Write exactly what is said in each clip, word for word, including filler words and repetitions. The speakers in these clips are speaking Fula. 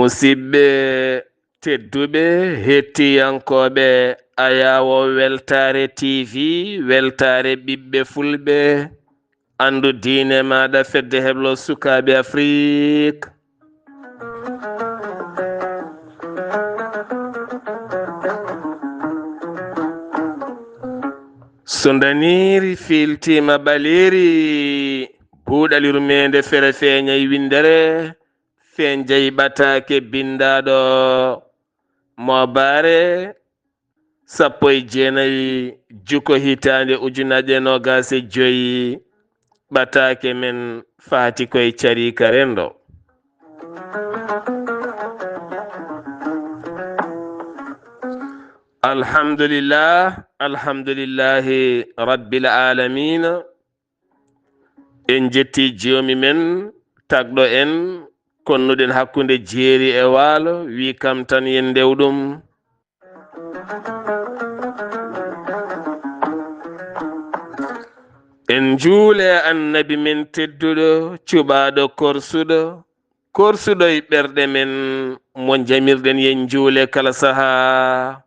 Musidɓe tedduɓe, hettiyankooɓe Ayaawo Weltaare T V, Weltaare ɓiɓɓe Fulɓe, anndu diine maaɗa, fedde heblo sukaaɓe Afrik. So ndaniiri fiiltiima ɓaleeri, buuɗal yurmeende fere feeñay winndere, feeñjay ɓataake binndaaɗo moobaare sappo e jeenayi juko hitaande ujunaaje noogaas e joy, ɓataake men faati koye cariika renndo. Alhamdulillah, alhamdulillahi rabbil aalamiina. En jetti joomi men, tagɗo en, konnuɗen hakkunde jeeri e waalo, wi kam tan yen ndew ɗum. En njuule annabi men tedduɗo, cuɓaaɗo korsuɗo, korsuɗo e ɓerɗe men, mo jamirɗen yen njuule kala sahaa.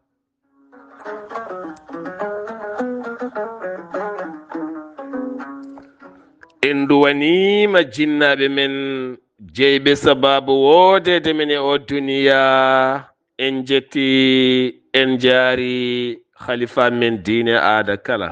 En nduwaniima jinnaaɓe men jeyɓe sabaabu woodeede men e oo duniyaa. En njetti, en njaari khalifa men diine aada kala.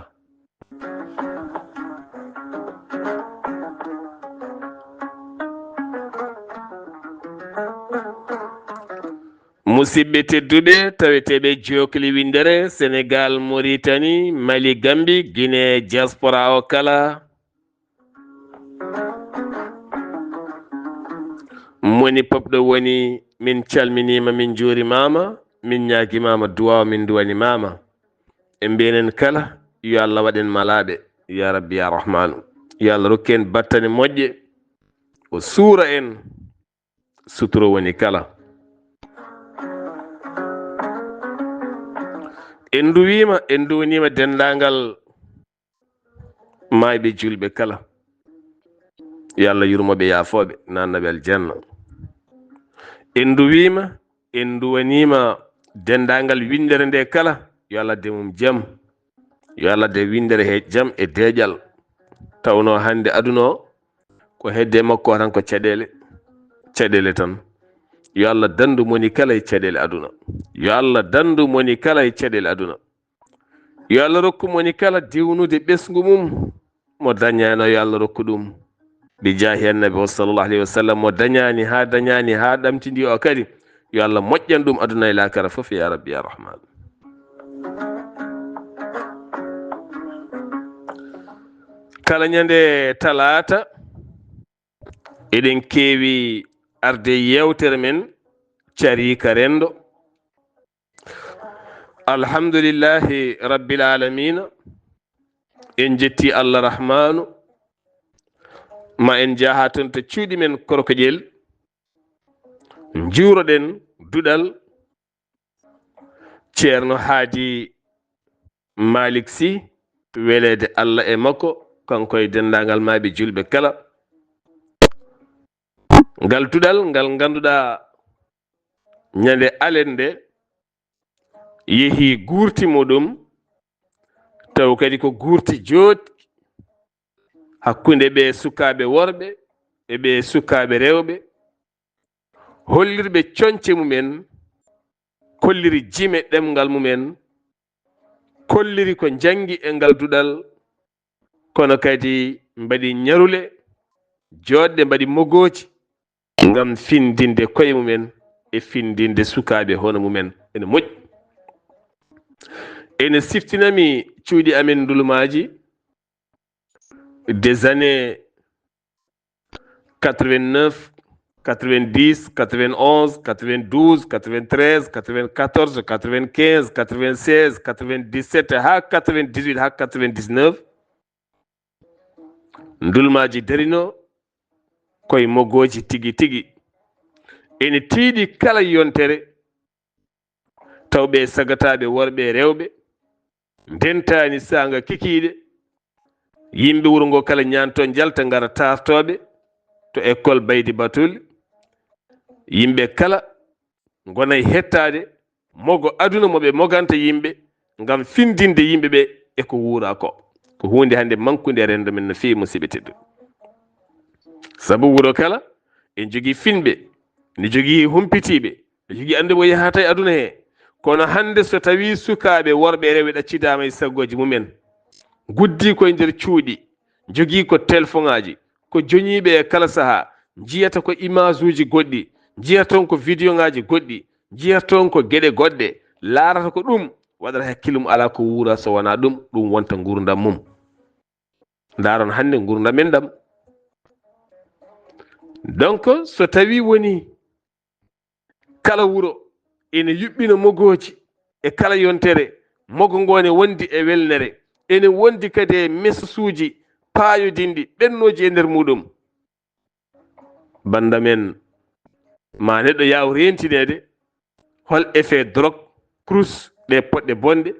Musidɓe tedduɓe, taweteeɓe jookli winndere, Senegaal, Moritani, Mali, Gambi, Gine, diaspora o kala. Moni pop ɗo woni, min calminiima, min njuurimaama, min ñaagimaama duwaaw, min nduwanimaama. En mbiyenen kala, yo Allah waɗen malaaɓe, ya Rabbi, ya Rahmaanu. Yo Allah rokku en battane moƴƴe, o suura en, suturo woni kala. En nduwiima, en nduwaniima denndaangal maayɓe julɓe kala. Yo Allah yurmo ɓe, yaafo ɓe, naatna ɓe aljanna. En nduwiima, en nduwaniima denndaangal winndere nde kala. Yo Allah de mum jam. Yo Allah de winndere he jam e deeƴal. Tawno hannde aduna o, ko hedde makko o tan ko caɗeele, caɗeele tan. Yo Allah danndu moni kala e caɗeele aduna. Yo Allah danndu moni kala e caɗeele aduna. Yo Allah rokku moni kala diwnude ɓesngu mum, mo dañaano, yo Allah rokku ɗum. Bi jaahi annabi o sallallahu alayhi wa sallam, mo dañaani haa dañaani haa ɗamtindi o kadi, yo Allah moƴƴan ɗum aduna e laakara fof, ya Rabbi, ya Rahman. Kala ñande talaata, eɗen keewi arde yeewtere men, cariika renndo. Alhamdulillahi Rabbil Aalamiina. En jetti Allah Rahmaanu. Ma en njaha toon to cuuɗi men Korkoƴel. Njuuroɗen duɗal Ceerno Haadi Malik Sy, weleede Allah e makko, kanko e denndaangal maayɓe julɓe kala. Ngal duɗal ngal ngannduɗaa ñande alende yehi guurti muɗum, taw kadi ko guurti jooɗi hakkunde ɓe sukaaɓe worɓe e ɓe sukaaɓe rewɓe, hollirɓe coñce mumen, kolliri jime ɗemngal mumen, kolliri ko njanngi e ngal duɗal, kono kadi mbaɗi ñarule jooɗɗe, mbaɗi mogooji ngam findinde koye mumen e findinde sukaaɓe hono mumen. Ene moƴƴi. Ene siftinami cuuɗi amen ndulmaaji des années quatre-vingt-neuf, quatre-vingt-dix, quatre-vingt-onze, quatre-vingt-douze, quatre-vingt-treize, quatre-vingt-quatorze, quatre-vingt-quinze, quatre-vingt-seize, quatre-vingt-dix-sept, haa quatre-vingt-dix-huit, haa quatre-vingt-dix-neuf. Ndulmaaji darino koye mogooji tigi tigi. Ene tiiɗi kala yontere, taw ɓe sagataaɓe worɓe e rewɓe, ndentaani saanga kikiiɗe. Yimɓe wuro ngo kala ñaanto njalta ngara taartooɓe to école Baydi Batul. Yimɓe kala ngona e hettaade mogo aduna mo ɓe moganta yimɓe ngam findinde yimɓe ɓe e ko wuura ko. Ko huunde hannde mankunde e renndo men no feewi, musidɓe tedduɓe. Sabu wuro kala ene jogii finɓe, ene jogii humpitiiɓe, ene jogii annduɓe ko yahata e aduna he. Kono hannde so tawii sukaaɓe worɓe e rewɓe ɗaccidaama e saggooji mumen, nguddii koye nder cuuɗi, njogii ko telefoŋaaji, ko joñiiɓe e kala sahaa, njiyata ko imaajuuji goɗɗi, njiyata toon ko videoŋaaji goɗɗi, njiyata toon ko geɗe goɗɗe, laarata ko ɗum, waɗata hakkille mum alaa ko wuura so wonaa ɗum, ɗum wonta nguurndam mum. Ndaaron hannde nguurndam men ɗam. Donc, so tawii wonii kala wuro ene yuɓɓina mogooji e kala yontere, mogo ngo ne wondi e welnere, ene wondi kadi e mesuuji paayodinɗi, ɓennooji e nder muɗum. Bannda men, ma neɗɗo yaaw reentineede, hol effet drogue, krus, ɗe poɗɗe bonde,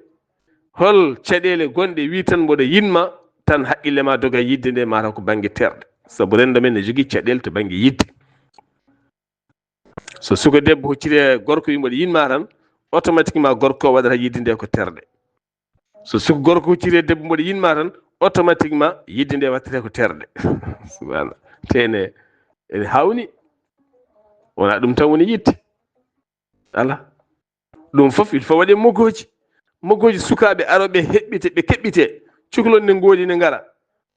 hol caɗeele gonɗe, wi tan mboɗo yiɗma, tan haqqille ma doga yidde nde, mataw ko bannge terɗe. Sabu renndo men ne jogii caɗeele to bannge yidde. So suka debbo hocciri e gorko wi mboɗo yiɗma tan, automatiquement gorko o waɗata yidde nde ko terɗe. So suka gorko hocciri e debbo mboɗo yiɗma tan, automatiquement yidde nde wattete ko terɗe. Subhanallah. Te ene, ene hawni. Wona ɗum tan woni yitte. Ala. Ɗum fof, il faut waɗe mogooji. Mogooji sukaaɓe aroɓe heɓɓite, ɓe keɓɓite. Cukalon ne ngoodi ne ngara.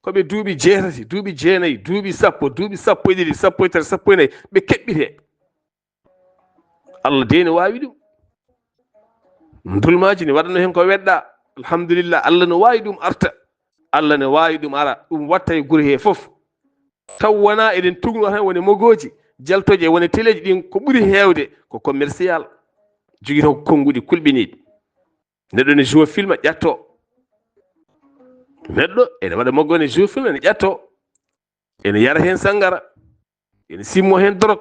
Ko ɓe duuɓi jeetati, duuɓi jeenayi, duuɓi sappo, duuɓi sappo e ɗiɗi, sappo e tati, sappo e nayi, ɓe keɓɓite. Allah de ne waawi ɗum. Ndulmaaji ne waɗano heen ko weɗɗa. Alhamdulillah, Allah no waawi ɗum arta. Allah ne waawi ɗum ara, ɗum watta e gure he fof. Taw wona eɗen tugno tan woni mogooji, jaltooji e woni teleeji ɗin ko ɓuri heewde ko commercial. Jogii tan ko konnguɗi kulɓiniiɗi. Neɗɗo ne joue film ƴatto. Neɗɗo ene waɗa moggo ne joue film ene ƴatto. Ene yara heen sanngara. Ene simmo heen dorog.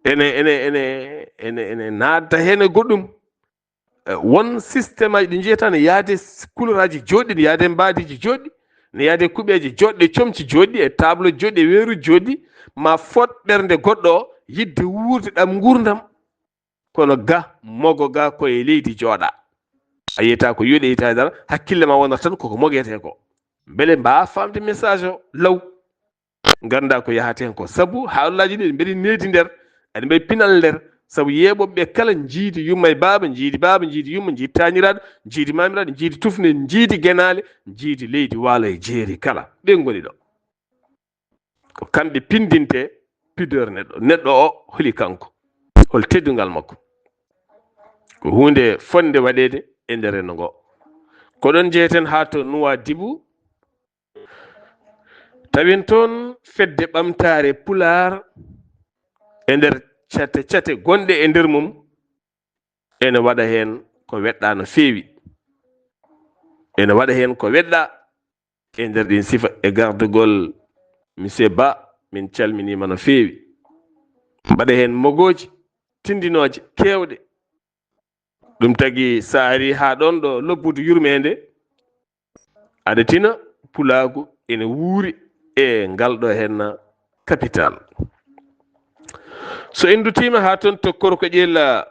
Ene, ene, ene, ene, ene naata heen e goɗɗum. Eh, won système aji ɗi njiyata ne yaade s-, couleur aji joɗɗi, ne yaade mbaadiji joɗɗi, ne yaade kuɓeeje joɗɗe, comci joɗɗi, e tableau joɗɗi, e weeru joɗɗi, ma fot ɓernde goɗɗo o yidde wuurde ɗam nguurndam. Kono ga, mogo ga ko e leydi jooɗa. A yiyata ko yuɗe yita dara, hakkille ma wonata tan koko mogete ko. Mbele mbaa famde message o law. Ngannda ko yahata heen ko. Sabu haalaaji ɗi mbeɗi needi nder, aɗa mbaɗi pinal nder. Sabu yeeɓooɓe ɓe kala njiidi yumma e baaba, njiidi baaba, njiidi yumma, njiidi taaniraaɗo, njiidi maamiraaɗo, njiidi tufnde, njiidi genaale, njiidi leydi waalo e jeeri kala. Ɓe ngoni ɗo. Ko kamɓe pindinte pudeur neɗɗo. Neɗɗo o holi kanko? Hol teddungal makko? Ko huunde fotnde waɗeede e nder renndo ngo. Ko ɗon njeyeten haa to Nuwaadibu, tawen toon fedde ɓamtaare Pulaar e nder cate cate gonɗe e nder mum, ene waɗa heen ko weɗɗa no feewi. Ene waɗa heen ko weɗɗa e nder ɗin sifa e gardugol Monsieur Ba, min calminiima no feewi. Mbaɗa heen mogooji tindinooje keewɗe. Ɗum tagi so a ari haa ɗoon ɗo lobbudu yurmeende, aɗa tina pulaagu ene wuuri e ngal ɗo heen capital. So en nduttiima haa toon to Korkoƴel,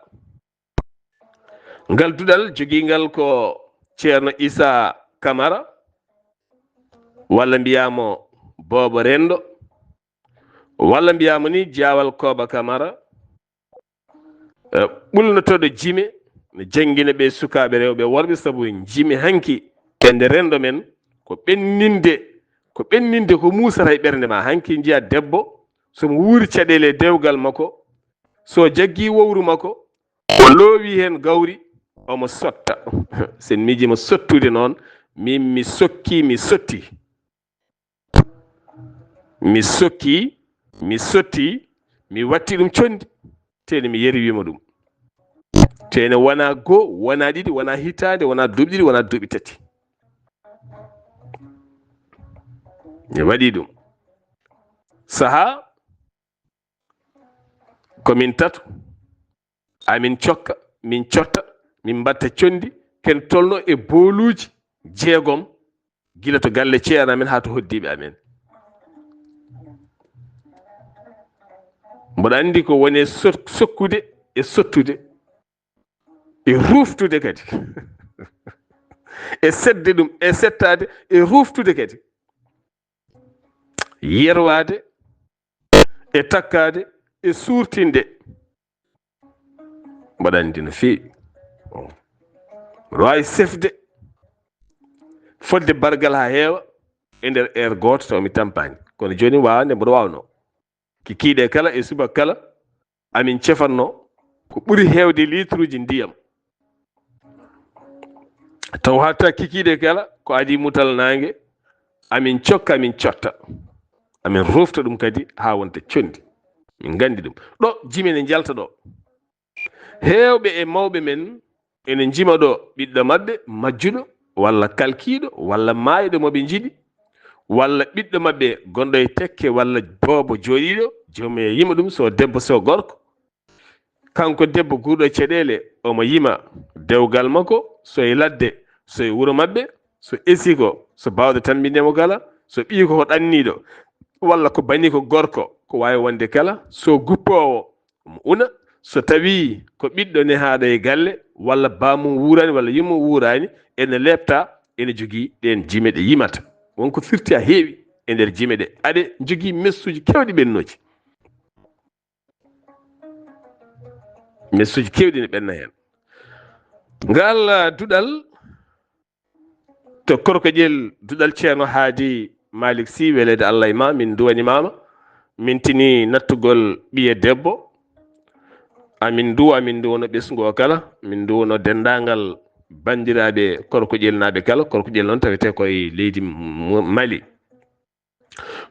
ngal duɗal jogiingal ko Ceerno Issa Kamara, walla mbiyaa mo Boobo Renndo, walla mbiyaa mo ni Jaawal Kooba Kamara, eh, ɓulnotooɗo jime, ne janngina ɓe sukaaɓe rewɓe e worɓe, sabu jime hanki e nder renndo men ko ɓenninde, ko ɓenninde ko muusata e ɓernde ma. Hanki njiya debbo, so mo wuuri caɗeele e dewgal makko, so jaggi wowru makko, o loowi heen gawri, omo sotta. Sen miijii mo sottude noon, min mi sokki, mi sotti. Mi sokki, mi sotti, Mi watti ɗum conndi, tene mi yerwiima ɗum. Tene wona goo, wona ɗiɗi, wona hitaande, wona duuɓi ɗiɗi, wona duuɓi tati. Mi waɗi ɗum. Saha ko min tato, amin cokka, min cotta, min mbatta conndi, ken tolno e booluuji jeegom, gila to galle ceerno amen haa to hoddiiɓe amen. Mboɗo anndi ko woni e sot-, sokkude e sottude e ruftude kadi. E sedde ɗum, e settaade, e ruftude kadi. Yerwaade, e takkaade, e suurtinde. Mboɗo anndi no feewi. Mboɗo waawi sefde, fodde bargal haa heewa e nder heure gooto taw mi tampaani. Kono jooni mi waawa nde mboɗo waawnoo. Kikiiɗe kala e subaka kala, amin cefanno ko ɓuri heewde liitruuji ndiyam. Taw hatta kikiiɗe kala ko adii mutal naange, amin cokka, amin cotta. Amin rufta ɗum kadi haa wonta conndi. Min nganndi ɗum. Ɗo jime ne njalta ɗo. Heewɓe e mawɓe men ene njima ɗo ɓiɗɗo maɓɓe majjuɗo, walla kalkiiɗo, walla maayɗo mo ɓe njiɗi, walla ɓiɗɗo maɓɓe gonɗo e tekke, walla boobo jooɗiiɗo, joomum e yima ɗum, so debbo, so gorko. Kanko debbo guurɗo e caɗeele, omo yima dewgal makko, so e ladde, so e wuro maɓɓe, so esiko, so baawɗo tanmbinde mo kala, so ɓiiko ko ɗanniiɗo, walla ko baniiko gorko, ko waawi wonde kala, so guppoowo, omo una, so tawii ko ɓiɗɗo nehaaɗo e galle, walla baamum wuuraani, walla yummum wuuraani, ene leepta, ene jogii ɗeen jime ɗe yimata. Won ko firti a heewi e nder jime ɗe. Aɗe njogii messuuji keewɗi ɓennooji. Messuuji keewɗi ne ɓenna heen. Ngal, ah, duɗal to Korkoƴel, duɗal Ceerno Haadi Malick Sy, weleede Allah e ma, min nduwanimaama. Min tini nattugol ɓiye debbo. Amin nduwa, min nduwano ɓesngu o kala, min nduwano denndaangal banndiraaɓe Korkoƴelnaaɓe kala. Korkoƴel noon tawetee ko e leydi Mo-, Mali.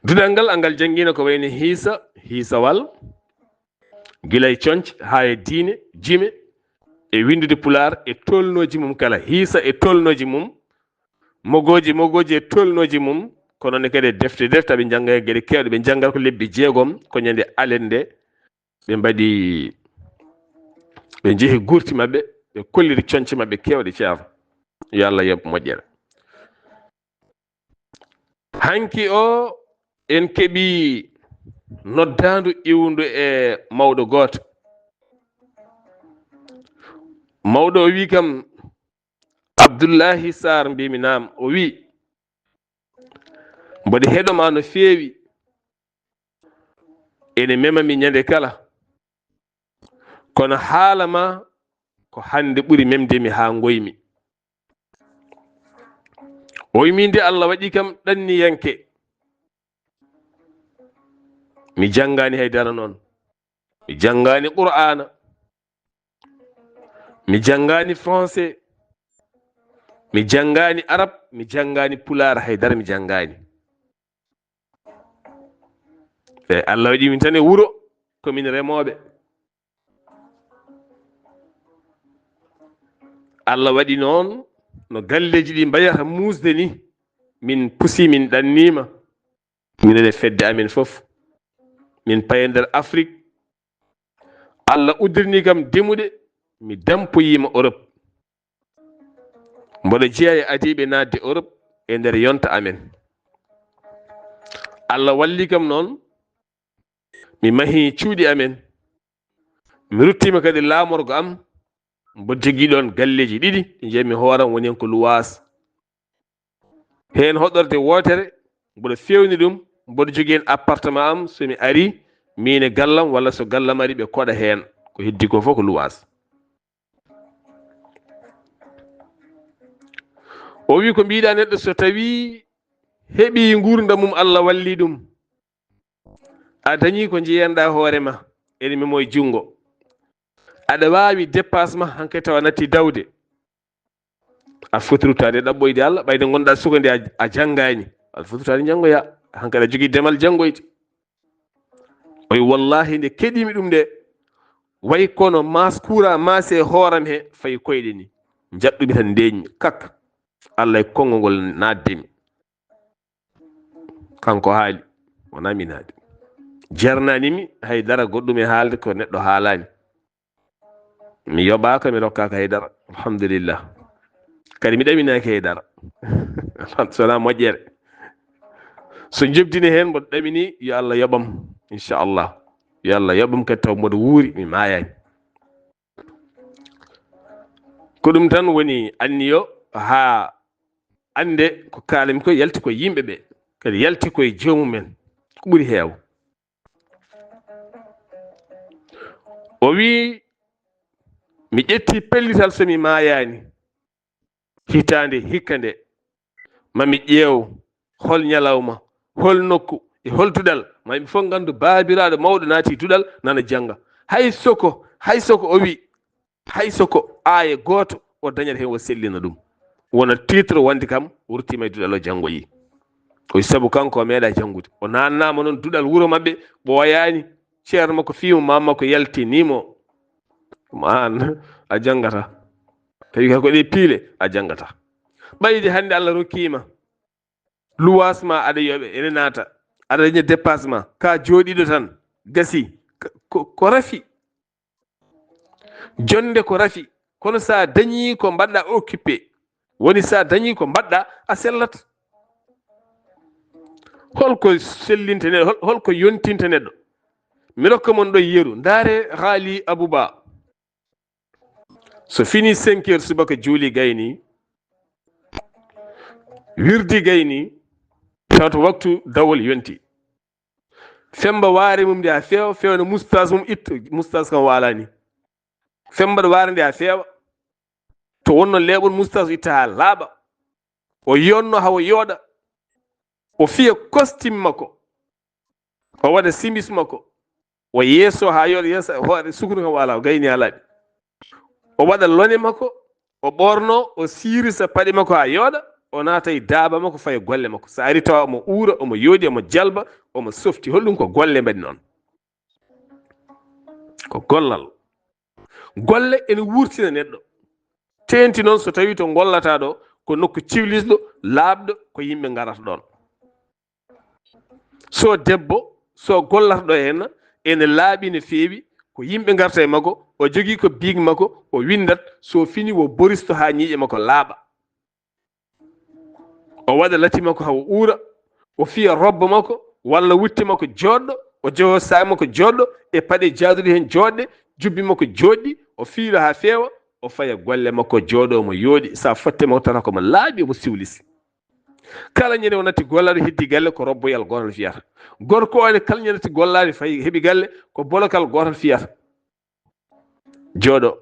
Duɗal ngal, angal janngiino ko wayno hiisa, hiisawal, gila e conci haa e diine, jime, e winndude Pulaar, e tolnooji mum kala, hiisa e tolnooji mum, mogooji, mogooji e tolnooji mum, kono ne kadi e defte, defte, ɓe njannga e geɗe keewɗe, ɓe njannga ko lebbi jeegom, ko ñande alet nde, ɓe mbaɗi, ɓe njehi gurti maɓɓe, ɓe kolliri conci maɓɓe keewɗe, Ceerno. Yo Allah yoɓ moƴƴere. Hanki o, en keɓi noddaandu iwndu e mawɗo gooto. Mawɗo o wi kam, Abdullahi Sarr mbimi naam, o wi, mboɗo heɗo ma no feewi, ene mema mi ñande kala, kono haala ma ko hannde ɓuri memde mi haa ngoymi. O wi min de Allah waɗi kam ɗanniyanke. Mi janngaani hay dara noon. Mi janngaani Qur'aana. Mi janngaani français. Mi janngaani arab. Mi janngaani pulaar hay dara mi janngaani. E Allah waɗi min tan e wuro, ko min remooɓe. Allah waɗi noon no galleeji ɗi mbayata muusde ni, min pusi, min ɗanniima. Minen e fedde amen fof, min paye nder Afrik. Allah uddirni kam demuɗe, mi dampoyiima Europe. Mboɗo jeyaa e adiiɓe naatde Europe e nder yonta amen. Allah walli kam noon, mi mahi cuuɗi amen. Mi ruttiima kadi laamorgo am, mboɗo jogii ɗoon galleeji ɗiɗi, ɗi njiyatmi hooram woni heen ko luwaas. Heen hoɗorde wootere, mboɗo feewni ɗum, mboɗo jogii heen appartement am, so mi arii, miin e gallam, walla so gallam arii, ɓe koɗa heen. Ko heddi ko fof ko luwaas. O wi ko mbiɗa neɗɗo so tawi heɓi nguurndam mum Allah walli ɗum, a dañi ko njeyanɗa hoore ma, ene memo e junngo, aɗa waawi dépasse ma hankadi tawa natti dawde, a foti ruttaade ɗaɓɓoyde Allah, ɓayde ngonɗa suka nde a, a janngaani, aɗa foti ruttaade janngoya, hankadi a jogii demal janngoyde. O wi, "Wallahi, nde keɗimi ɗum nde, way kono maas kuura maase hooram he fayi koyɗe ni. Njaɗɗumi tan ndeeñmi, kak. Allah e konngol ngol naatde mi." Kanko haali, wonaa min haali. Jarnaani mi hay dara goɗɗum e haalde ko neɗɗo haalaani. Mi yoɓaaka, mi rokkaaka hay dara. Alhamdulillah. Kadi mi ɗaminaaki hay dara. So wonaa moƴƴere. So njoɓdini heen mboɗo ɗamini, yo Allah yoɓam, inchallah. Yo Allah yoɓam kadi taw mboɗo wuuri, mi maayaani. Ko ɗum tan woni anniyo, haa annde ko kaalami ko yalti ko yimɓe ɓe, kadi yalti ko e joomumen, ko ɓuri heew. O wi, "Mi ƴetti pellital so mi maayaani, hitaande hikka nde, ma mi ƴeew hol ñalawma, hol nokku, e hol duɗal, ma yimɓe fof nganndu baabiraaɗo mawɗo naati duɗal nana jannga." Hay soko, hay soko o wi, hay soko aaya gooto o dañat heen o sellina ɗum. Wona titre wonde kam o ruttiima e duɗal o janngoyi. O wi sabu kanko o meeɗa janngude. O naannaama noon duɗal wuro maɓɓe ɓooyaani. Ceerno makko fii mo, maama makko yaltiniimo. Ɗum aan a janngata. Tawi kay ko ɗe piile a janngata. Ɓayde hannde Allah rokkiima luwaas ma aɗa yoɓe, ene naata. Aɗa daña dépassement. Ka jooɗiiɗo tan. Gasi. Ko, ko, ko rafi. Jonnde ko rafi. Kono sa dañi ko mbaɗɗa occupé. Woni sa dañi ko mbaɗɗa a sellat. Holko sellinta neɗɗo? Hol-, holko yontinta neɗɗo? Mi rokka mon ɗo yeru. Ndaare Haali Abuba. So fini cinq heures subaka juuli gayni, wirdi gayni, tawata waktu dawol yonti. Femmba waare mum nde haa feewa, fewna mustas mum itta, mustas kam waalani. Femmba waare nde haa feewa. To wonno leeɓol mustas itta haa laaɓa. O yonno haa o yooɗa. O fiya kostim makko. O waɗa simis makko. O yeeso haa yooɗa, yeeso hoore sukuru kam wala, o gayni haa laaɓi. O waɗa lone makko, o ɓorno, o siirisa paɗe makko haa yooɗa, o naata e daaba makko, faya golle makko. So ari tawa omo uura, omo yooɗi, omo jalba, omo softi. Holɗum ko golle mbaɗi noon? Ko gollal. Golle ene wurtina neɗɗo. Teenti noon so tawi to gollata ɗo, ko nokku ciwlisɗo, laaɓɗo, ko yimɓe ngarata ɗoon. So debbo, so gollatɗo heen, ene laaɓi, ne feewi, ko yimɓe ngarta e makko, o jogii ko biig makko, o winndat, so fini wo boristo haa ñiiƴe makko laaɓa. O waɗa lati makko haa o uura, o fiya robbo makko, walla wutte makko jooɗɗo, o jogo saak makko jooɗɗo, e paɗe jaaduɗe heen jooɗɗe, jubbi makko jooɗɗi, o fiira haa feewa, o faya golle makko jooɗo omo yooɗi, sa fotte makko tata ko mo laaɓi, omo siwlisi. Kala ñande o natti gollaade heddi galle ko robboyal gootal fiyata. Gorko o ne kala ñande natti gollaade fayi heɓi galle ko bolokal gootal fiyata. Jooɗo,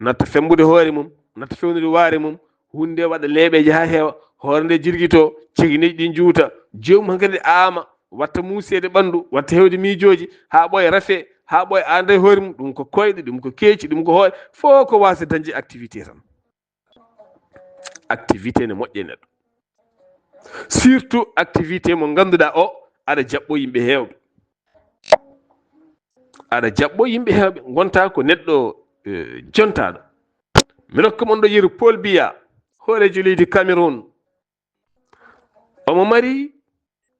natta fembude hoore mum, natta fewnude waare mum, hunde waɗa leeɓeeje haa heewa, hoore nde jirgito, cegineeji ɗi njuuta, joomum hankadi aama, watta muuseede ɓanndu, watta heewde miijooji, haa ɓooya rafe, haa ɓooya aanda e hoore mum, ɗum ko koyɗe, ɗum ko keeci, ɗum ko hoore, fof ko waasde dañde activité tan. Activité ne moƴƴa e neɗɗo. Surtout activité mo ngannduɗaa o, aɗa jaɓɓo yimɓe heewɓe. Aɗa jaɓɓo yimɓe heewɓe, ngonta ko neɗɗo, eh, jontaaɗo. Mi rokka mon ɗo yeru Paul Biya, hooreejo leydi Cameroun. Omo mari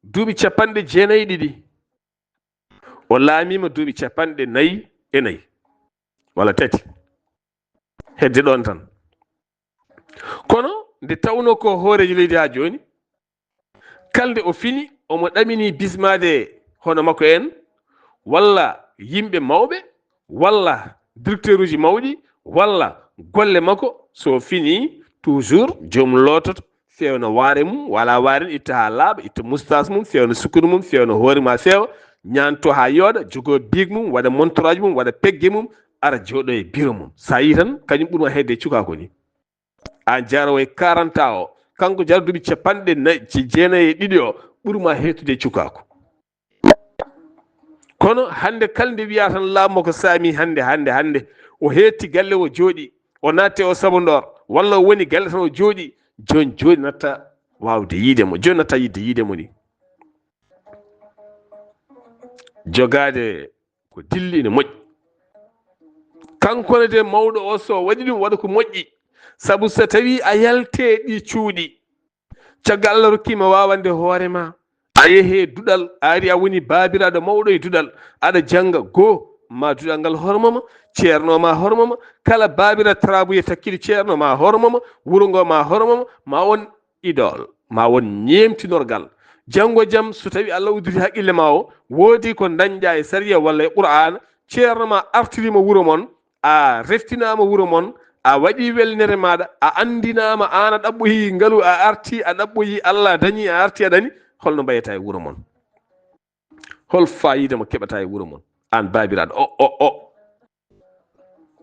duuɓi capanɗe jeenayi e ɗiɗi. O laamiima duuɓi capanɗe nayi e nayi, walla tati. Hedde ɗoon tan. Kono nde tawnoo ko hooreejo leydi haa jooni, kalde o fini, omo ɗamini bismaade hono makko en, walla yimɓe mawɓe, walla directeuruuji mawɗi, walla golle makko, so fini, toujours, joom loototo, fewna waare mum, wala waare, itta haa laaɓa, itta mustaas mum, fewna sukkuru mum, fewna hoore ma feewa, ñaanto haa yooɗa, jogoo biig mum, waɗa montoraaji mum, waɗa pegge mum, ara jooɗo e biro mum. So a yii tan, kañum ɓurma heedde e cukaaku ni. Aan jarowo e quarante ans o, kanko jara duuɓi capanɗe nayi, ci-, jeenayi e ɗiɗi o, ɓurma heetude e cukaaku. Kono hannde kala nde wiya tan laamu makko saami hannde, hannde, hannde, o heetti galle o jooɗi, o naatti o sabondoor, walla o woni galle tan o jooɗi, jooni, jooni natta waawde yiide mo, jooni natta yiɗde yiide mo ni. Jogaade ko dilli ina moƴƴi. Kanko ne de mawɗo o, so waɗi ɗum, waɗa ko moƴƴi. Sabu so tawii a yaltee ɗi cuuɗi, caggal Allah rokkiima waawande hoore ma, a yehee duɗal, a ari a woni baabiraaɗo mawɗo e duɗal, aɗa jannga goo, ma duɗal ngal hormoma, ceerno ma hormoma, kala baabiraaɗo tarabuye takkiɗo ceerno ma hormoma, wuro ngo ma hormoma, ma on idol, ma won ñeemtinorgal. Janngo jam, so tawii Allah udditi haqqille ma o, woodi ko ndañɗaa e sariya walla e Qur'aana, ceerno ma artiriima wuro mon, a reftinaama wuro mon, a waɗii welnere maaɗa, a anndinaama, aan a ɗaɓɓoyii ngalu, a artii, a ɗaɓɓoyii Allah, a dañii, a artii, a dañii, hol no mbayataa e wuro mon? Hol faayiida mo keɓataa e wuro mon, aan baabiraaɗo o, o, o?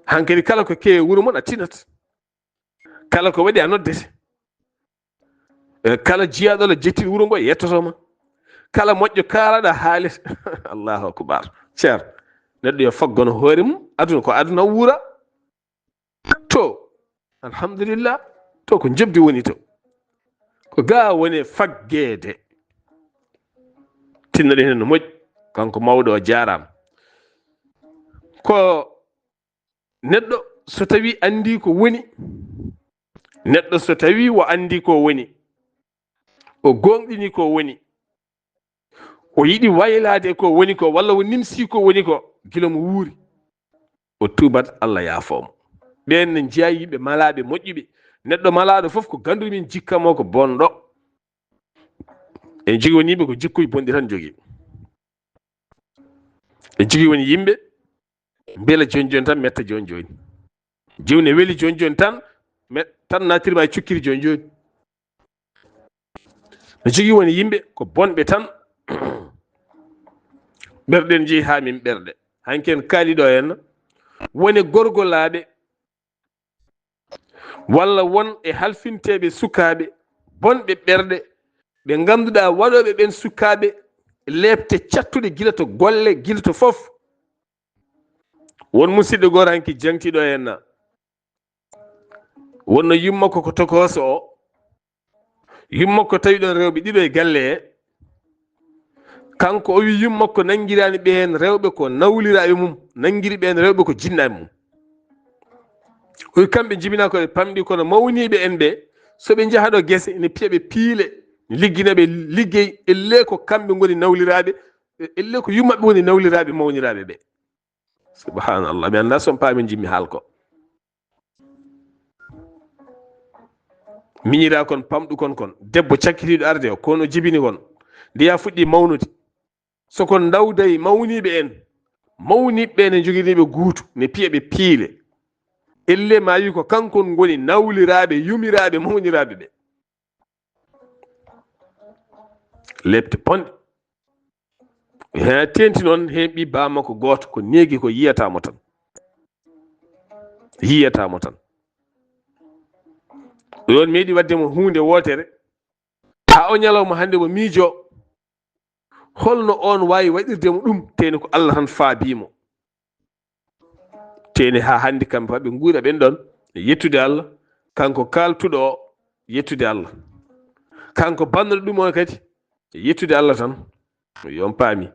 Hankadi kala ko kewi e wuro mon, a tinat. Kala ko waɗi, a noddete. E, kala jiyaaɗo la jettin wuro ngo, yettoto ma. Kala moƴƴo kaalaɗo, haalet. Allahu akbar. Ceer, neɗɗo yo faggono hoore mum. Aduna ko aduna wuura. To, alhamdulillah. To ko jobdi woni to. Ko ga woni faggeede. Tinnoɗen heen no moƴƴi. Kanko mawɗo o jaaraama. Ko neɗɗo so tawi anndi ko woni, neɗɗo so tawi o anndi ko woni, o gooŋɗini ko woni, o yiɗi waylaade ko woni ko, walla o nimsi ko woni ko, gila mo wuuri, o tuubat, Allah yaafoo mo. Ɓeen ne njeyaa yimɓe malaaɓe moƴƴuɓe. Neɗɗo malaaɗo fof ko ganduɗo min jikka mo ko bonɗo. En jogii woni yimɓe ko jikkuuji bonɗi tan jogii. En jogii woni yimɓe mbela jooni jooni tan metta jooni jooni. Jiwne weli jooni jooni tan, me-, tan naatirma e cukkiri jooni jooni. No jogii woni yimɓe ko bonɓe tan. Ɓerɗe en jeyi haa min ɓerɗe. Hanki en kaali ɗo en. Woni gorgolaaɓe walla won e halfinteeɓe sukaaɓe bonɓe ɓerɗe, ɓe ngannduɗaa waɗooɓe ɓeen sukaaɓe leepte cattuɗe gila to golle, gila to fof. Won musidɗo gooto hanki jaŋti ɗo en na. Wonno yumma ko, ko tokooso o. Yumma ko tawi ɗon rewɓe ɗiɗo e galle he. Kanko o wi yumma ko nangirani ɓeen rewɓe ko nawliraaɓe mum, nangiri ɓeen rewɓe ko jinnaaɓe mum. O wi kamɓe njibinaa ko ɓe pamɗi, kono mawniiɓe en ɓe, so ɓe njaha ɗo gese, ne piya ɓe piile, ne liggina ɓe liggey, elle ko kamɓe ngoni nawliraaɓe, elle ko yummaɓe woni nawliraaɓe mawniraaɓe ɓe. Subhanallah, mi anndaa so on paami jimmi haal ko. Miñiraa kon, pamɗu kon kon. Debbo cakkitiiɗo arde o, kono jibini kon. Ndiya fuɗɗi mawnude. So kon ndawday mawniiɓe en, mawniiɓe ɓe ne njoginiiɓe guutu, ne piya ɓe piile. Elle ma wi ko kankon ngoni nawliraaɓe, yumiraaɓe, mawniraaɓe ɓe. Lepte bonɗe. He teenti noon, he ɓii baa makko gooto, ko neegi ko yiyata mo tan. Yiyata mo tan. Ɗon meeɗi waɗde mo huunde wootere. Haa o ñalawma hannde mo miijo. Holno on waawi waɗirde mo ɗum, teyni ko Allah tan faabii mo. Teyni haa hannde kamɓe fof ɓe nguura ɓen ɗon, yettude Allah, kanko kaaltuɗo o, yettude Allah. Kanko bannuɗo ɗum o kadi, yettude Allah tan. Yo on paami.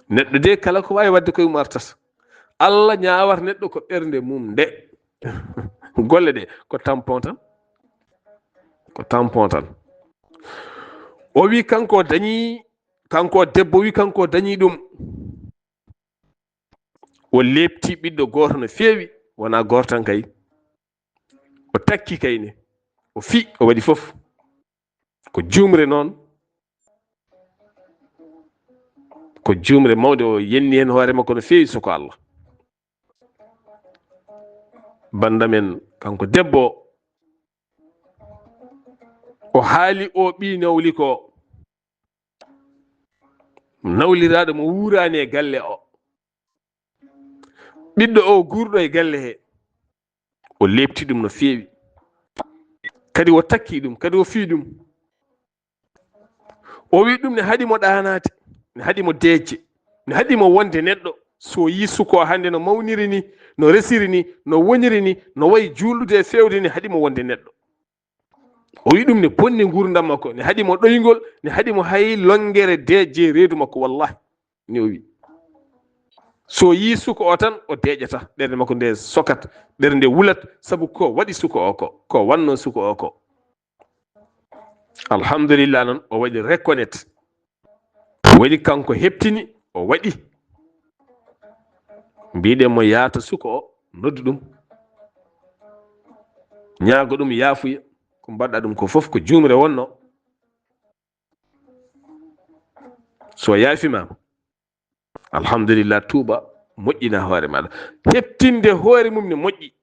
Neɗɗo de kala ko waawi waɗde koye mum artata. Allah ñaawata neɗɗo ko ɓernde mum nde. Golle ɗe ko tampon tan. Ko tampon tan. O wi kanko dañi, kanko debbo wi kanko dañi ɗum. O leepti ɓiɗɗo gooto no feewi, wonaa gooto tan kay. O takki kayne, o fi, o waɗi fof. Ko juumre noon, ko juumre mawnde, o yenni heen hoore makko no feewi, soko Allah. Bandamen, kanko debbo, o haali o ɓii nawli ko, nawliraaɗo mo wuuraani e galle o. Ɓiɗɗo o guurɗo e galle he, o leepti ɗum no feewi. Kadi o takki ɗum, kadi o fii ɗum. O wi ɗum ne haɗi mo ɗaanaade, ne haɗi mo deeƴde, ne haɗi mo wonde neɗɗo. So yii suko hannde no mawniri ni, no resiri ni, no woniri ni, no wayi juulɗude e feewde ni, haɗi mo wonde neɗɗo. O wi ɗum ne bonni nguurndam makko, ne haɗi mo ɗoyngol, ne haɗi mo hay longere deeƴde reedu makko, wallahi. ni o wi. So yii suka o tan, o deeƴata. Ɓernde makko nde sokat, ɓernde nde wulat, sabu ko waɗi suka o ko, ko wanno suka o ko. Alhamdulillah, noon o waɗi reconnaître. Waɗi kanko heɓtini, o waɗi. Mbiɗen mo yaata suka o, noddu ɗum. Ñaago ɗum yaafuya. Ko mbaɗɗa ɗum ko fof ko juumre wonno. So yaafimaama, alhamdulillah, tuuba, moƴƴina hoore maɗa. Heɓtinde hoore mum ne moƴƴi.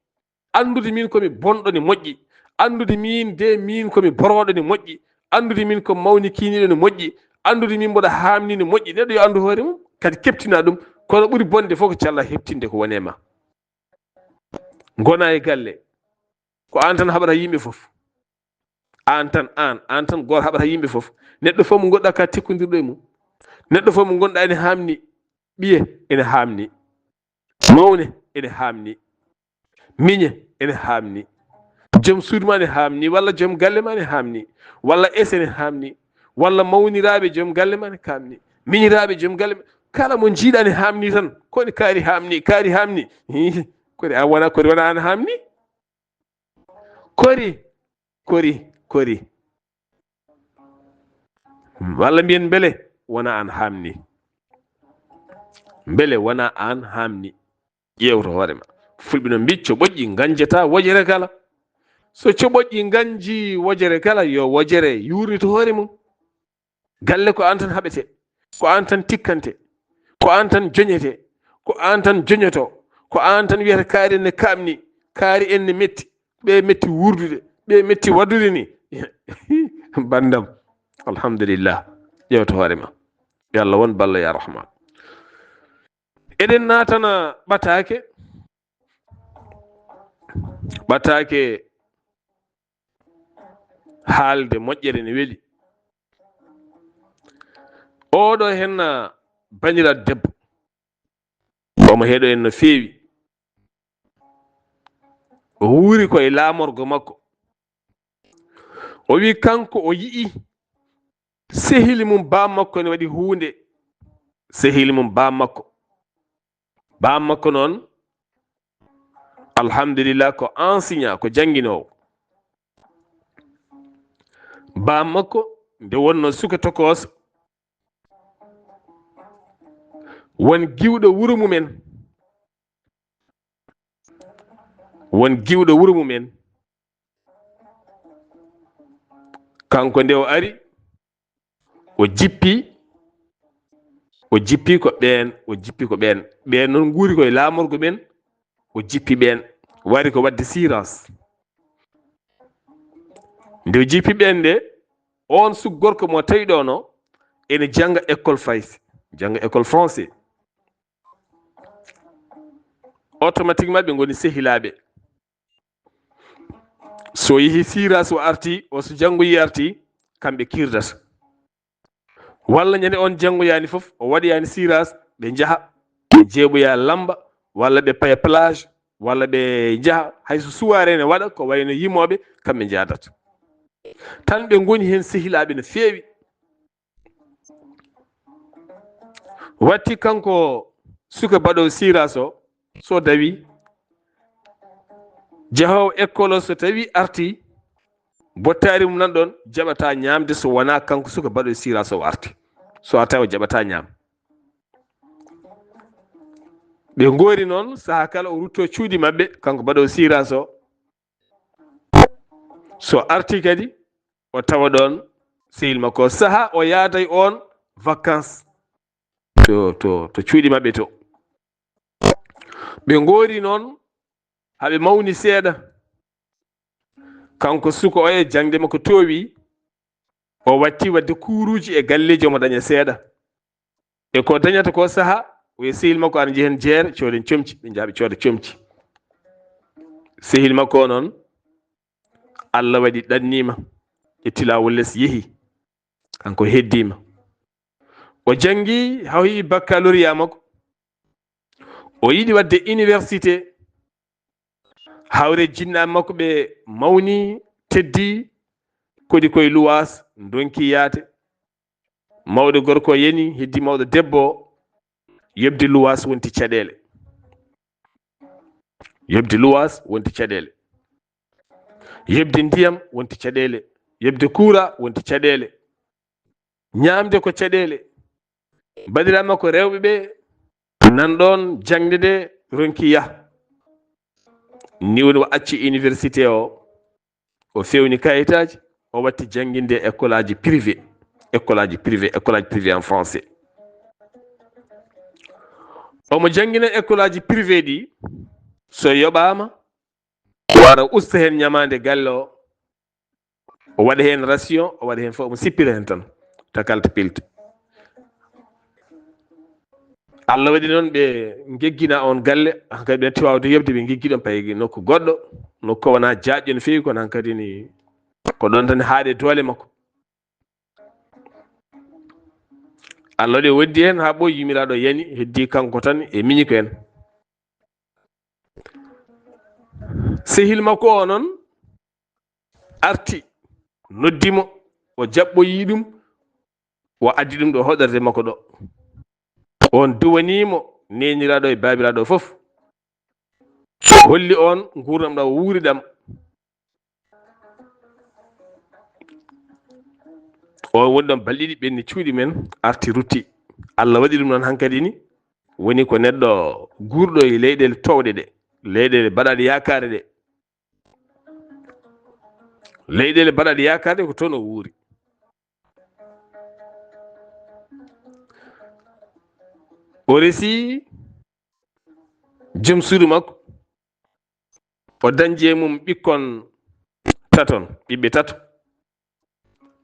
Anndude min ko mi bonɗo ne moƴƴi. Anndude min de, min ko mi borooɗo ne moƴƴi. Anndude min ko mawni kiiniiɗo ne moƴƴi. Anndude min mboɗo haamni ne moƴƴi. Neɗɗo yo anndu hoore mum, kadi keɓtina ɗum. Kono ɓuri bonde fof ko calla heɓtinde ko woni e ma. Ngona e galle, ko aan tan haɓata yimɓe fof. Aan tan, aan, aan tan gooto haɓata yimɓe fof. Neɗɗo fof mo ngonɗa ka tekkondirɗo e mum. Neɗɗo fof mo ngonɗa ene haamni. Ɓiye ene haamni. Mawne ene haamni. Miñe ene haamni. Joom suudu ma ne haamni, walla joom galle ma ne haamni, walla ese ne haamni, walla mawniraaɓe joom galle ma ne haamni, miñiraaɓe joom galle ma. Kala mo njiiɗa ne haamni tan, koni kaari haamni, kaari haamni. Hihi, kori a wona, kori wona aan haamni? Kori, kori, kori. Walla mbiyen mbele wona aan haamni? Mbele wona aan haamni? Ƴeewto hoore ma. Fulɓe no mbi, coɓoƴƴi nganjata wojere kala. So coɓoƴƴi nganji wojere kala, yo wojere yuurnito hoore mum. Galle ko aan tan haɓete, ko aan tan tikkante, ko aan tan joñete, ko aan tan joñoto, ko aan tan wiyata kaari ne kaamni, kaari en ne metti, ɓe metti wurdude, ɓe metti waɗude ni. Banndam, alhamdulillah, ƴeewto hoore ma. Yo Allah won ballo ya Rahman. Eɗen naatana ɓataake, ɓataake haalde moƴƴere ne weli. Oɗo henna banira debbo, omo heɗo en no feewi. O wuuri ko e laamorgo makko. O wi kanko o yi'i sehili mum baam makko ne waɗi huunde. Sehili mum baam makko. Baam makko noon, alhamdulillah, ko enseignant, ko jannginoowo. Baam makko, nde wonno suka tokooso, won giwɗo wuro mumen, won giwɗo wuro mumen, kanko nde o ari, o jippi, o jippi ko ɓeen, o jippi ko ɓeen. Ɓeen noon nguuri koye laamorgo ɓeen, o jippi ɓeen. Wari ko waɗde sirans. Nde o jippi ɓeen nde, oon suk gorko mo tawi ɗo no, ene jannga école Fays, jannga école français. Automatiquement ɓe ngoni sehilaaɓe. So yehi sirans o arti, o so janngoyi arti, kamɓe kirdata. Walla ñande on janngoyaani fof, o waɗoyaani sirans, ɓe njaha, ɓe njeeɓoya lamba, walla ɓe paya plage, walla ɓe njaha, hay so suwaare ne waɗa, ko wayno yimooɓe, kamɓe njaadata. Tan ɓe ngoni heen sehilaaɓe no feewi. Watti kanko suka baɗo sirans o, so dawi, jahoowo école o so tawi arti, bottaari mum nan ɗon, jaɓata ñaamde so wonaa kanko suka baɗo sirans o arti. So a tawa jaɓata ñaam. Ɓe ngoori noon, saha kala o rutto cuuɗi maɓɓe, kanko baɗo sirans o. So arti kadi, o tawa ɗoon sehil makko. Saha o yaaday oon vacances to, to, to cuuɗi maɓɓe to. Ɓe ngoori noon, haɓe mawni seeɗa. Kanko suka o e jaŋde makko toowi, o watti waɗde kuuruuji e galleeji, omo daña seeɗa. E ko dañata ko saha, o e sehil makko ana njehen jeere, cooden comci, ɓe njaha ɓe cooda comci. Sehil makko o noon, Allah waɗi ɗanniima, ƴetti laawol les yehi. Kanko heddiima. O janngi, haa o heɓi baccalauréat makko. O yiɗi waɗde université. Hawre jinnaaɓe makko ɓe mawni, teddi, kodi koye luwaas, ndonki yaade. Mawɗo gorko o yani, heddi mawɗo debbo o. Yoɓde luwaas wonti caɗeele. Yoɓde luwaas wonti caɗeele. Yoɓde ndiyam wonti caɗeele. Yoɓde kuura wonti caɗeele. Ñaamde ko caɗeele. Baɗiraaɓe makko rewɓe ɓe nan ɗoon jaŋde nde, ronki yah. Ni woni o acci université o, o fewni kayitaaji, o watti jannginde e école aji privé, école aji privé, école aji privé en français. Omo janngina école aji privé ɗi, so yoɓaama, wara usta heen ñamaande galle o, o waɗa heen ration, o waɗa heen fof, omo sippira heen tan, takalta pilte. Allah waɗi noon ɓe ngeggina oon galle, hankadi ɓe natti waawde yoɓde, ɓe ngeggi ɗoon payi nokku goɗɗo, nokku o wonaa jaaƴƴo no feewi, kono hankadi ni ko ɗoon tan haaɗi e doole makko. Allah waɗi o wondi heen haa ɓooyi, yumiraaɗo yani, heddi kanko tan e miñiko en. Sehil makko o noon arti, noddi mo, o jaɓɓoyi ɗum, o addi ɗum ɗo hoɗorde makko ɗo. On duwanii mo neeniraaɗo e baabiraaɗo fof. Holli on nguurndam ɗam o wuuri ɗam. On woni ɗon balɗe ɗiɗi, ɓenni cuuɗi men, arti rutti. Allah waɗi ɗum noon hankadi ni, woni ko neɗɗo guurɗo e leyɗeele toowɗe ɗe, leyɗeele baɗaaɗe yaakaare ɗe. Leyɗeele baɗaaɗe yaakaare ko toon o wuuri. O resi joom suudu makko, o dañji e mum ɓikkon taton, ɓiɓɓe tato.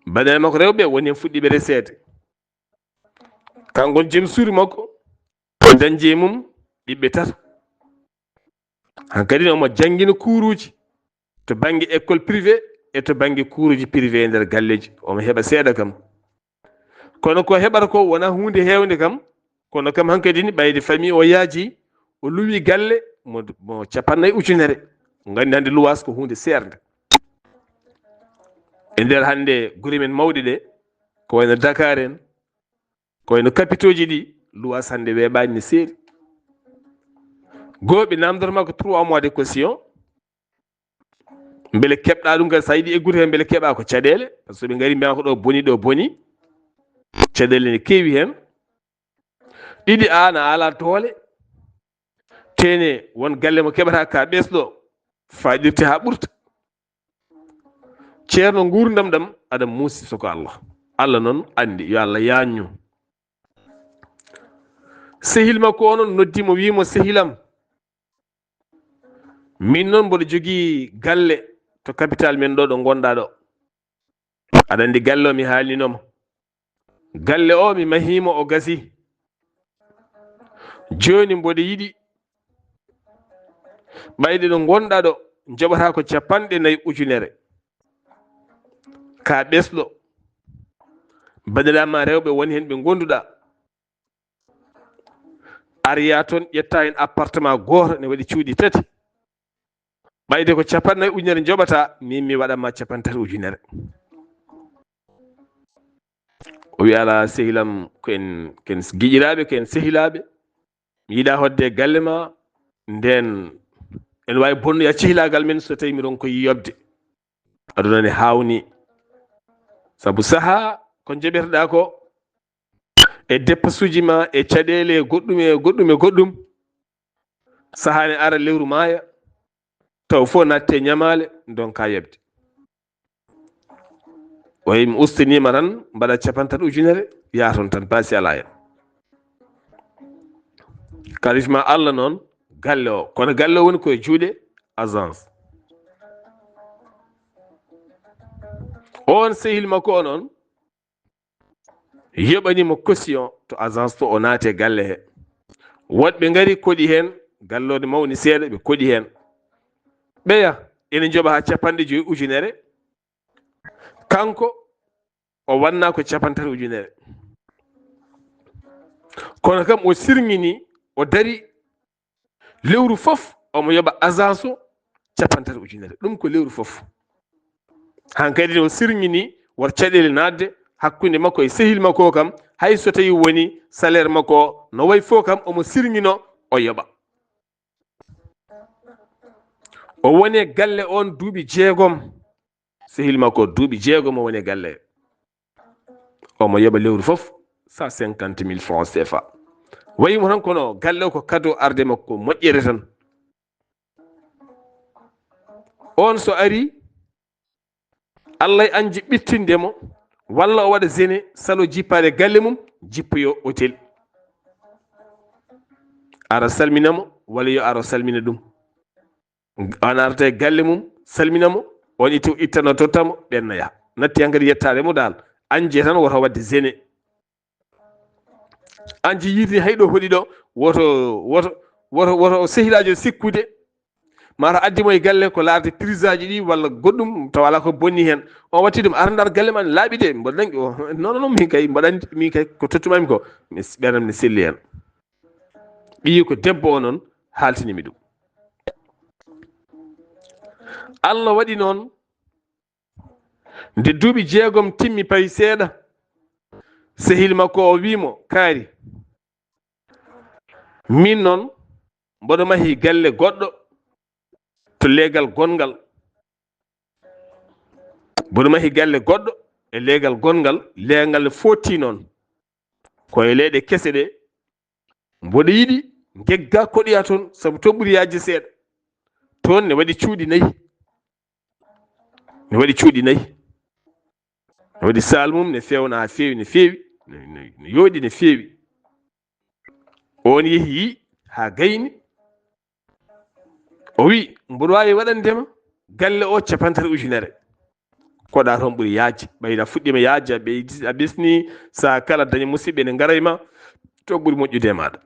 Banndiraaɓe makko rewɓe woni heen fuɗɗiiɓe reseede. Kanko joom suudu makko, o dañji e mum ɓiɓɓe tato. Hankadi omo janngina kuuruuji to bannge école privé e to bannge kuuruuji privé e nder galleeji. Omo heɓa seeɗa kam. Kono ko heɓata ko wonaa huunde heewnde kam, kono kam hankadi ni ɓayde famille o yaaji, o luwi galle mo, mo capannay ujunere. On nganndi hannde luwaas ko huunde seernde. E nder hannde gure men mawɗe ɗe, ko wayno Dakar en, ko wayno kapitooji ɗi, luwaas hannde weeɓaani ne seeri. Goo ɓe naamndorma ko trois mois de caution, mbele keɓɗa ɗum kadi, so a yiɗi eggude heen, mbele keɓa ko caɗeele, par ce que ɓe ngari mbiya ko ɗo boni, ɗo boni, caɗeele ne keewi heen. Ɗiɗi, aan a alaa doole, teene won galle mo keɓata ka ɓesɗo, faaɗirte haa ɓurta. Ceerno, nguurndam ɗam aɗa muusi so ko Allah. Allah noon anndi, yo Allah yaanñu. Sehil makko o noon noddi mo, wii mo, "Sehil am, min noon mboɗo jogii galle to capital men ɗo, ɗo ngonɗaa ɗo. Aɗa anndi galle o mi haalninooma. Galle o mi mahiimo, o gasi. Jooni mboɗo yiɗi ɓayde ɗo ngonɗaa ɗo, njoɓataa ko capanɗe nayi ujunere. Ka ɓesɗo. Banndiraaɓe ma rewɓe woni heen ɓe ngonduɗaa. Ariya toon, ƴetta heen appartement gooto, ne waɗi cuuɗi tati. Ɓayde ko capanɗe nayi ujunere njoɓata, min mi waɗan ma capanɗe tati ujunere." O wi, "Alaa, sehil am, ko en, ko en giƴiraaɓe, ko en sehilaaɓe. Mi yiɗaa hoɗde e galle ma, ndeen ene waawi bonnoya cehilaagal men so tawii mi ronkoyi yoɓde." Aduna ne haawnii. Sabu sahaa ko njoɓirɗaa ko e depasuuji ma, e caɗeele, e goɗɗum, e goɗɗum, e goɗɗum. Sahaa ne ara, lewru maaya, taw fof naatte ñamaale, ndonka yoɓde. O wi, "Mi ustiniima tan, mbaɗa capanɗe tati ujunere, yaa toon tan, paasi alaa heen." Kadi ma Allah noon, galle o. Kono galle o woni koye juuɗe agence. On sehil makko o noon, yoɓani mo caution to agence to, o naati e galle he. Woɗɓe ngari koɗi heen, galle o ne mawni seeɗa, ɓe koɗi heen. Ɓeya ene njoɓa haa capanɗe joyi ujunere. Kanko o wanna ko capanɗe tati ujunere. Kono kam o sirŋini, o dari lewru fof omo yoɓa agence o capanɗe tati ujunere. Ɗum ko lewru fof. Hankadi o sirŋini won caɗeele naatde hakkunde makko e sehil makko o kam, Hay so tawi woni salaire makko o no wayi fof kam omo sirŋino o yoɓa. O woni e galle on duuɓi jeegom. Sehil makko duuɓi jeegom o woni e galle. Omo yoɓa lewru fof cent cinquante mille francs C F A. Wayi mo tan kono galle o ko cadeau arde makko moƴƴere tan. On so ari, Allah anji ɓittinde mo, walla o waɗa zene, salo jippaade galle mum, jippoyo hôtel. Ara salmina mo, walla yo ara salmina ɗum. On arta e galle mum, salmina mo, on ittu, ittano totta mo, ɓenna yaha. Natti hankadi yettaade mo dal. Anji tan woto waɗde zene. Anji yiiti hay ɗo hoɗi ɗo, woto, woto, woto, woto o sehilaajo sikkude. Mata addi mo e galle ko laarde prise aji ɗi walla goɗɗum, tawa alaa ko bonni heen. On watti ɗum, ara ndar galle ma ne laaɓi de, mboɗo nangi o. Non, non, non, min kay, mboɗo anndi, min kay, ko tottumami ko, mi s-, ɓernam ne selli heen. Ɓiyi ko debbo o noon, haaltini mi ɗum. Allah waɗi noon, nde duuɓi jeegom timmi payi seeɗa, sehil makko o wi mo, "Kaari, min noon mboɗo mahi galle goɗɗo to leegal gonngal. Mboɗo mahi galle goɗɗo e leegal gonngal, leegal ne footti noon. Ko e leyɗe kese ɗe, mboɗo yiɗi ngegga koɗoya toon, sabu toon ɓuri yaajde seeɗa." Toon ne waɗi cuuɗi nayi. Ne waɗi cuuɗi nayi. Ne waɗi saal mum, ne fewna haa feewi, ne feewi, ne, ne, ne yooɗi, ne feewi. On yehi, yi haa gayni. O wi, "Mboɗo waawi waɗande ma galle o cappanɗe tati ujunere." Koɗa toon ɓuri yaajde. Ɓayda fuɗɗiima yaajde, a ɓeydi, a ɓesni, sa kala daña musidɓe ne ngaray ma, to ɓuri moƴƴude e maaɗa.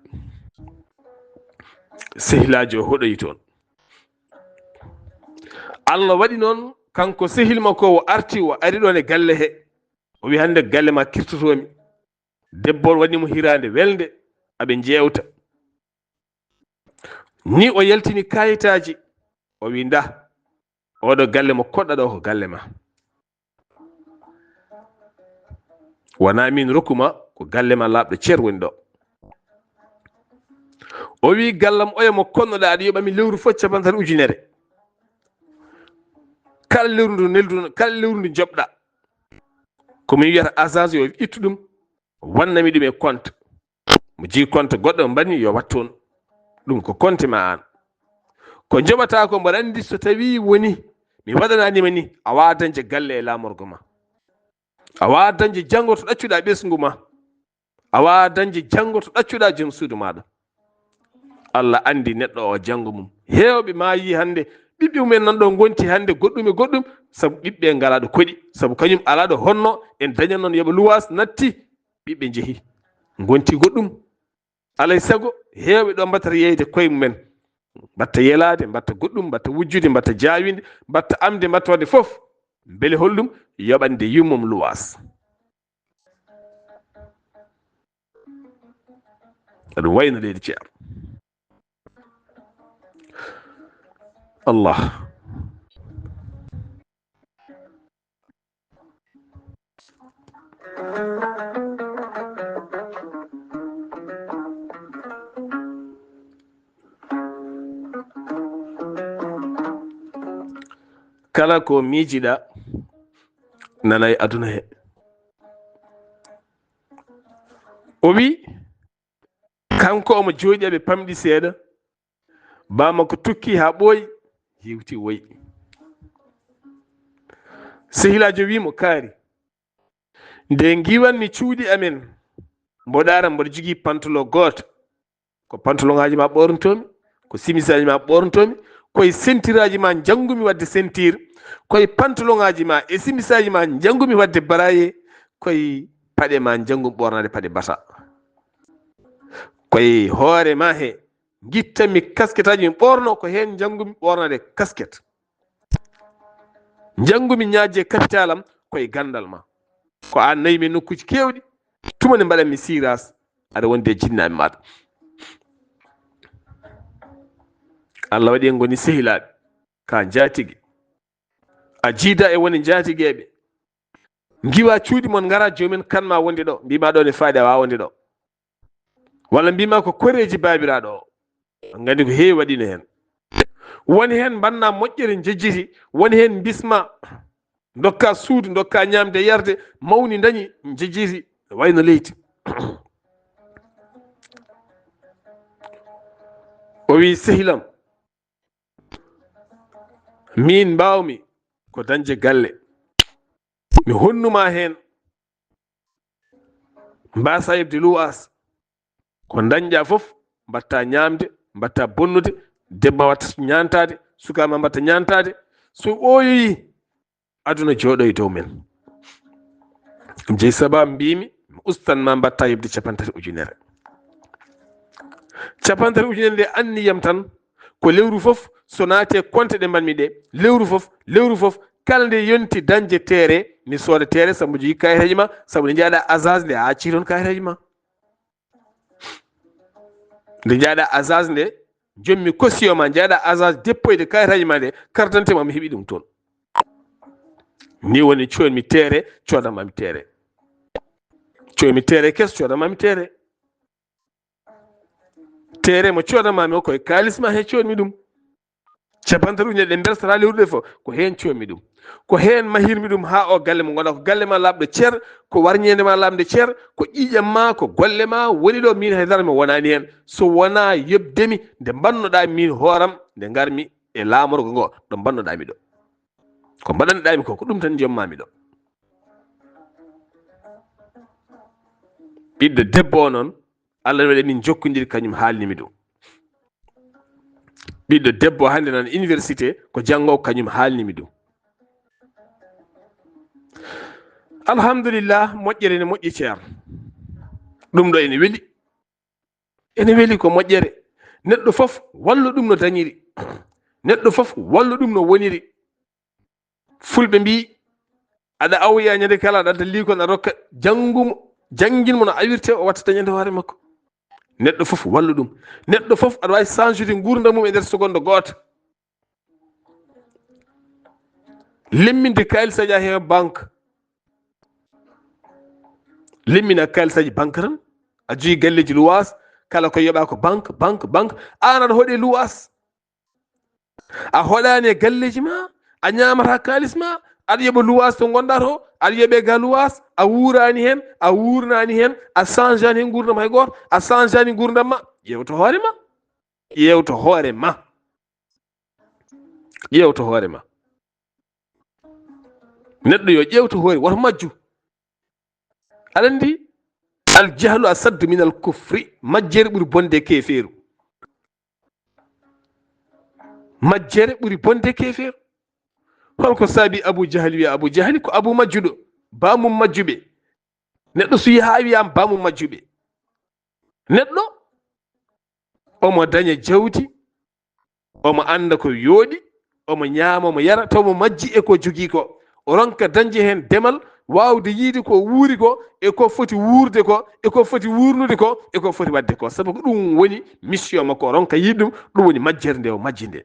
Sehilaajo o hoɗoyi toon. Allah waɗi noon, kanko sehil makko o arti, o ari ɗoon e galle he. O wi, "Hannde galle ma kirtotoomi." Debbo on waɗi mo hiraande welnde, aɓe njeewta. Ni o yaltini kayitaaji, o wi, "Nda, oɗo galle mo koɗɗa ɗo ko galle ma. Wona min rokku ma, ko galle ma laaɓɗo cer woni ɗo." O wi, "Gallam oya mo konnoɗa, aɗa yoɓa mi lewru fof cappanɗe tati ujunere. Kala lewru ndu neldu, kala lewru ndu joɓɗa. Ko min wiyata agence yo ittu ɗum, wanna mi ɗum e compte. Mo jii compte goɗɗo mbanni yo wattu on. Ɗum ko compte ma an. Ko joɓata ko mboɗo anndi so tawi woni mi waɗananima ni, a wawa dañde galle e laamorgo ma. A wawa dañde janngo to ɗaccuɗa ɓesngu ma. A wawa dañde janngo to ɗaccuɗa joom suudu maɗa." Allah anndi neɗɗo o janngo mum. Heewɓe maayi hannde, ɓiɓɓe mumen nan ɗo ngonti hannde goɗɗum e goɗɗum, sabu ɓiɓɓe ngala ɗo koɗi, sabu kañum ala ɗo honno en daña noon yoɓa luwaas natti, ɓiɓɓe njehi. Ngonti goɗɗum. Alay sago, heewɓe ɗo mbattata yeeyde koye mumen. Mbatta yelaade, mbatta goɗɗum, mbatta wujjude, mbatta jaawinde, mbatta amde, mbatta waɗde fof. Mbele holɗum? Yoɓande yummum luwaas. Aɗum wayno leydi ceer. Allah. Kala ko miijiɗa nana e aduna he. O wi, kanko omo jooɗi, aɓe pamɗi seeɗa. Baa makko tukki haa ɓooyi, hiwti woyi. Sehilaajo wi mo, "Kaari, nde ngiwanmi cuuɗi amen, mboɗo ara mboɗo jogii pantolo gooto. Ko pantoloŋaaji ma ɓoornotoomi, ko simisaaji ma ɓoornotoomi, koye sentiraaji ma njanngumi waɗde sentir, koye pantoloŋaaji ma e simisaaji ma njanngumi waɗde baraye, koye paɗe ma njanngumi ɓoornaade paɗe bata. Koye hoore ma he ngittanmi kasketaaji mi ɓoorno, ko heen njanngumi ɓoornaade kasket. Njanngumi ñaajje capital am koye ganndal ma. Ko aan nawi mi e nokkuuji keewɗi, tuma nde mbaɗanmi siras, aɗa wondi e jinnaaɓe maaɗa." Allah waɗi en ngoni sehilaaɓe, ka njaatigi. A jiida e woni njaatigeeɓe. Ngiwa cuuɗi mon, ngara joomin, kan ma wonde ɗo. Mbima ɗo ne faade, a wawa wonde ɗo. Walla mbima ko koreeji baabiraaɗo o. On nganndi ko heewi waɗino heen. Woni heen mbanna moƴƴere njejjiti, woni heen mbisma, ndokka suudu, ndokka ñaamde yarde, mawni ndañi njejjiti, wayno leydi. O wi, "Sehilam, min mbaawmi ko dañde galle. Mi honnuma heen. Mbasa heɓde luwaas. Ko dañɗa fof, mbatta ñaamde, mbatta bonnude, debbo watta ñaantaade, sukaaɓe ma mbatta ñaantaade. So ɓooyoyi, aduna jooɗo e dow men." Ɗum jeyi sababu mbimi, mi ustan ma mbatta heɓde capanɗe tati ujunere. Capanɗe tati ujunere nde anniyam tan, ko lewru fof, so naati e konte ɗe mbanmi ɗe, lewru fof, lewru fof, kala nde yonti dañde teere, mi sooda teere, sabu mi jogii kayitaji ma, sabu nde njaaɗa agence nde a accii toon kayitaji ma. Nde njaaɗa agence nde, jommi caution ma, njaaɗa agence dépôt de kayitaji ma nde, carte d'identité ma, mi heɓi ɗum toon. Ni woni coonmi teere, coodanmami teere. Coonmi teere keso, coodanmami teere. Teere mo coodanmami o, koye kaalis ma he coonmi ɗum. Capanɗe tati ujunere ɗe mbelsata lewru nde fof, ko heen coonmi ɗum. Ko heen mahirmi ɗum haa o galle mo ngonɗa, ko galle ma laaɓɗo cer, ko warñeende ma laaɓnde cer, ko ƴiiƴam ma, ko golle ma woni ɗo, min haydara mi wonaani heen. So wonaa yoɓdemi nde mbannoɗa min hooram, nde ngarmi e laamorgo ngo, ɗo mbannoɗa mi ɗo. Ko mbaɗanɗa mi ko, ko ɗum tan jommami ɗo. Ɓiɗɗo debbo o noon, Allah ne waɗi min njokkondiri, kañum haalni mi ɗum. Ɓiɗɗo debbo hannde nan université, ko janngo, kañum haalni mi ɗum. Alhamdulillah, moƴƴere ne moƴƴi, ceer. Ɗum ɗo ene weli. Ene weli, ko moƴƴere. Neɗɗo fof wallu ɗum no dañiri. Neɗɗo fof wallu ɗum no woniri. Fulɓe mbi, aɗa awoya ñande kala, aɗa adda liikon, aɗa rokka, janngu mo, janngin mo no awirte, o watta dañande hoore makko. Neɗɗo fof wallu ɗum. Neɗɗo fof aɗa waawi change-ude nguurndam mum e nder seconde gooto. Lemminde kaalis aja he banque. Lemmina kaalis aji banque tan. A jogii galleeji luwaas, kala ko yoɓa ko banque, banque, banque. Aan aɗa hoɗe luwaas. A hoɗaani e galleeji ma, a ñaamata kaalis ma, aɗa yoɓa luwaas to ngonɗa to, aɗa yoɓe ga luwaas, a wuuraani heen, a wuurnaani heen, a change-aani heen nguurndam hay gooto, a change-aani nguurndam ma. Ƴeewto hoore ma. Ƴeewto hoore ma. Ƴeewto hoore ma. Neɗɗo yo ƴeewto hoore, woto majju. Aɗa anndi, al jahlu asaddu min al kufri, majjere ɓuri bonde keefeeru. Majjere ɓuri bonde keefeeru. Holko saabi Abu Jahali wiya Abu Jahali ko Abu majjuɗo, baamum majjuɓe. Neɗɗo so yahii haa wiyaama baamum majjuɓe. Neɗɗo omo daña jawdi, omo annda ko yooɗi, omo ñaama, omo yara, taw omo majji e ko jogii ko. O ronka dañde heen demal, waawde yiide ko wuuri ko, e ko foti wuurde ko, e ko foti wuurnude ko, e ko foti waɗde ko. Sabu ko ɗum woni mission makko, o ronka yiide ɗum, ɗum woni majjere nde o majji nde.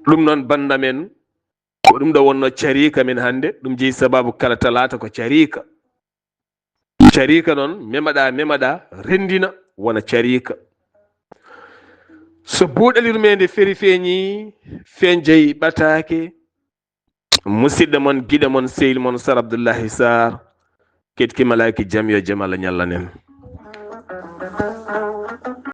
Ɗum noon, bannda men, ko ɗum ɗo wonno cariika men hannde, ɗum jeyi sababu kala talaata ko cariika. Cariika noon, memaɗa, memaɗa, renndina, wona cariika. So buuɗal yurmeende feri feeñi, feeñ jeyi ɓataake. Musidɗo mon, giɗo mon, sehil mon, Sar Abdullahi Sar, ketki malaaki jam yo jam Allah ñallanen.